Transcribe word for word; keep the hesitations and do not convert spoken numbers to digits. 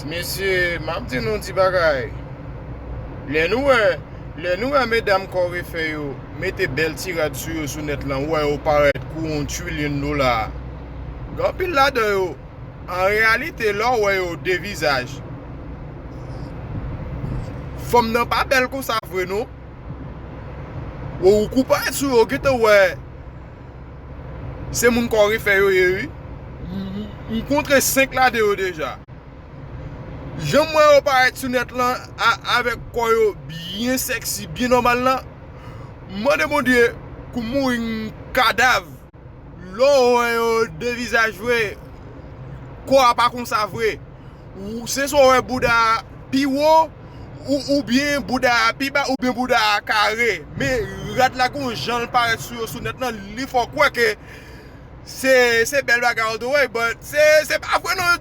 Mesye, m ap di nou ti bagay. Lè nou wè, lè nou wè medam kò refè yo mete bèl ti rad sou yo sou nèt lan, ou wè yo parèt kou yon trilyon dola. Gen anpil ladan yo, an reyalite, lè w wè yo de vizaj, fanm nan pa bèl konsa vre non. Ou kou parèt sou yo, gentan wè se moun kò refè yo ye wi. M kontre senk ladan yo deja. Jan m wè yo parèt sou nèt lan avèk kò yo byen sèksi, byen nòmal lan, m mande Bondye pou m mouri n kadav. Lè w wè yo de vizaj vre, kò a pa konsa vre. Se swa w wè bouda a pi wo, oubyen bouda a pi ba, oubyen bouda a kare. Men rad la gon jan l parèt sou yo sou nèt lan, li fè w kwè ke se se bèl bagay all the way, but se se pa vre non.